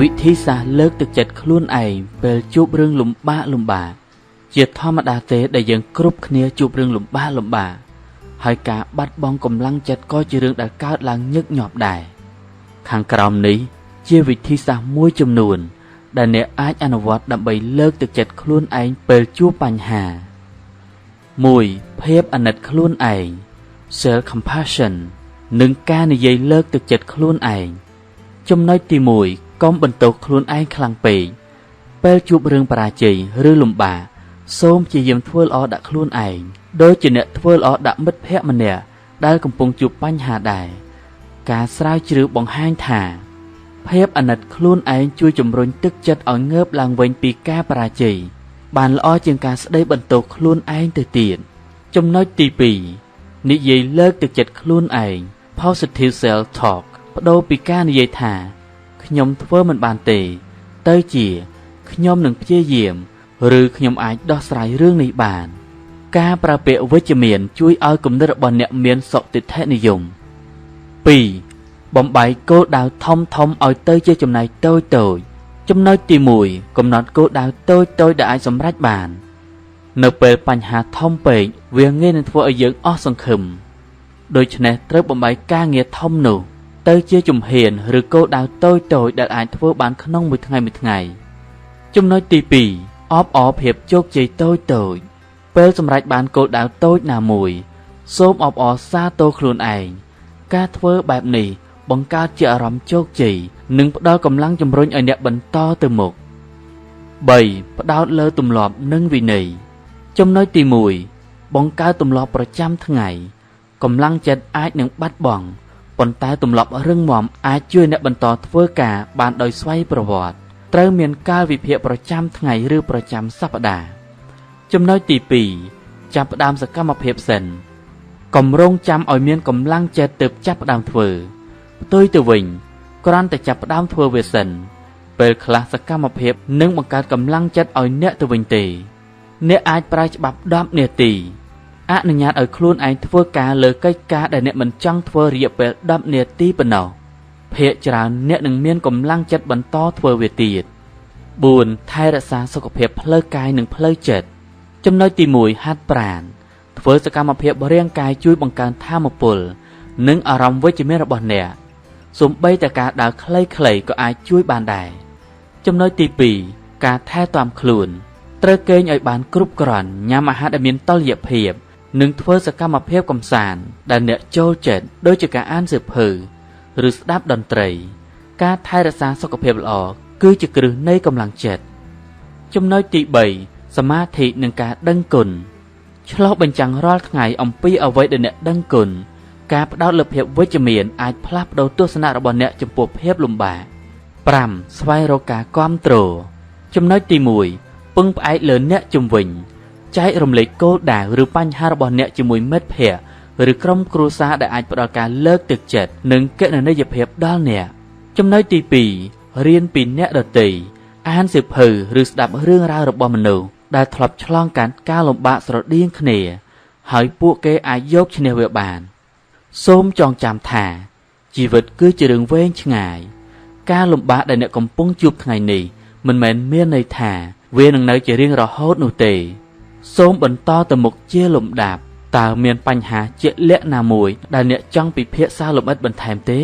វិធីសាស្ត្រលើកទឹកចិត្តខ្លួនឯងពេលជួបរឿងលំបាកលំបាកជាធម្មតាទេដែលយើងគ្រប់គ្នាជួបរឿងលំបាកលំបាកហើយការបាត់បង់កម្លាំងចិត្តក៏ជារឿងដែលកើតឡើងញឹកញាប់ដែរខាងក្រោមនេះជាវិធីសាស្ត្រមួយចំនួនដែលអ្នកអាចអនុវត្តដើម្បីលើកទឹកចិត្តខ្លួនឯងពេលជួបបញ្ហា1ភាពអាណិតខ្លួនឯង self compassion និងការនិយាយលើកទឹកចិត្តខ្លួនឯងចំណុចទី1កុំបន្ទោសខ្លួនឯងខ្លាំងពេកពេលជួបរឿងបរាជ័យឬលំបាកសូមព្យាយាមធ្វើល្អដាក់ខ្លួនឯងដូចជាអ្នកធ្វើល្អដាក់មិត្តភ័ក្តិម្នាក់ដែលកំពុងជួបបញ្ហាដែរការស្រាវជ្រាវបង្ហាញថាភាពអាណិតខ្លួនឯងជួយជំរុញទឹកចិត្តឲ្យងើបឡើងវិញពីការបរាជ័យបានល្អជាងការស្ដីបន្ទោសខ្លួនឯងទៅទៀតចំណុចទី2និយាយលើកទឹកចិត្តខ្លួនឯង positive self talk ប្ដូរពីការនិយាយថាខ្ញុំធ្វើមិនបានទេទៅជាខ្ញុំនឹងព្យាយាមឬខ្ញុំអាចដោះស្រាយរឿងនេះបានការប្រើពាក្យវិជ្ជមានជួយឲ្យគំនិតរបស់អ្នកមានសុទិដ្ឋិនិយម2បំបែកគោលដៅធំធំឲ្យទៅជាចំណែកតូចតូចចំណុចទី1កំណត់គោលដៅតូចតូចដែលអាចសម្រេចបាននៅពេលបញ្ហាធំពេកវាងាយនឹងធ្វើឲ្យយើងអស់សង្ឃឹមដូច្នេះត្រូវបំបែកការងារធំនោះទៅជាជំហានឬគោលដៅតូចតូចដែលអាចធ្វើបានក្នុងមួយថ្ងៃមួយថ្ងៃចំណុចទី2អបអរភាពជោគជ័យតូចតូចពេលសម្រេចបានគោលដៅតូចណាមួយសូមអបអរសាទរខ្លួនឯងការធ្វើបែបនេះបង្កើតជាអារម្មណ៍ជោគជ័យនិងផ្ដល់កម្លាំងជំរុញឲ្យអ្នកបន្តទៅមុខ3ផ្ដោតលើទម្លាប់និងវិន័យចំណុចទី1បង្កើតទម្លាប់ប្រចាំថ្ងៃកម្លាំងចិត្តអាចនឹងបាត់បង់ប៉ុន្តែទម្លាប់រឹងមាំអាចជួយអ្នកបន្តធ្វើការបានដោយស្វ័យប្រវត្តិត្រូវមានកាលវិភាគប្រចាំថ្ងៃឬប្រចាំសប្តាហ៍ចំណុចទី2ចាប់ផ្ដើមសកម្មភាពសិនកុំរងចាំឲ្យមានកម្លាំងចិត្តទើបចាប់ផ្ដើមធ្វើផ្ទុយទៅវិញគ្រាន់តែចាប់ផ្ដើមធ្វើវាសិនពេលខ្លះសកម្មភាពនឹងបង្កើតកម្លាំងចិត្តឲ្យអ្នកទៅវិញទេអ្នកអាចប្រើច្បាប់10នាទីអនុញ្ញាតឲ្យខ្លួនឯងធ្វើការលើកិច្ចការដែលអ្នកមិនចង់ធ្វើរយៈពេល10នាទីប៉ុណ្ណោះភាគច្រើនអ្នកនឹងមានកម្លាំងចិត្តបន្តធ្វើវាទៀត4ថែរក្សាសុខភាពផ្លូវកាយនិងផ្លូវចិត្តចំណុចទី1ហាត់ប្រាណធ្វើសកម្មភាពរាងកាយជួយបង្កើនថាមពលនិងអារម្មណ៍វិជ្ជមានរបស់អ្នកសូម្បីតែការដើរខ្លីៗក៏អាចជួយបានដែរចំណុចទី2ការថែទាំខ្លួនត្រូវគេងឲ្យបានគ្រប់គ្រាន់ញ៉ាំអាហារដែលមានតុល្យភាពនិងធ្វើសកម្មភាពកម្សាន្តដែលអ្នកចូលចិត្តដូចជាការអានសៀវភៅឬស្ដាប់តន្ត្រីការថែរក្សាសុខភាពល្អគឺជាគ្រឹះនៃកម្លាំងចិត្តចំណុចទី3សមាធិនិងការដឹងគុណឆ្លុះបញ្ចាំងរាល់ថ្ងៃអំពីអ្វីដែលអ្នកដឹងគុណការផ្ដោតលើភាពវិជ្ជមានអាចផ្លាស់ប្ដូរទស្សនៈរបស់អ្នកចំពោះភាពលំបាក5ស្វែងរកការគាំទ្រចំណុចទី1ពឹងផ្អែកលើអ្នកជំវិញចែករំលែកគោលដៅឬបញ្ហារបស់អ្នកជាមួយមិត្តភ័ក្តិឬក្រុមគ្រួសារដែលអាចផ្ដល់ការលើកទឹកចិត្តនិងគណនេយ្យភាពដល់អ្នកចំណុចទី2រៀនពីអ្នកដទៃអានសៀវភៅឬស្ដាប់រឿងរ៉ាវរបស់មនុស្សដែលធ្លាប់ឆ្លងកាត់ការលំបាកស្រដៀងគ្នាហើយពួកគេអាចយកឈ្នះវាបានសូមចងចាំថាជីវិតគឺជារឿងវែងឆ្ងាយការលំបាកដែលអ្នកកំពុងជួបថ្ងៃនេះមិនមែនមានន័យថាវានឹងនៅជារៀងរហូតនោះទេសូមបន្តទៅមុខជាលំដាប់តើមានបញ្ហាជាក់លាក់ណាមួយដែលអ្នកចង់ពិភាក្សាលម្អិតបន្ថែមទេ?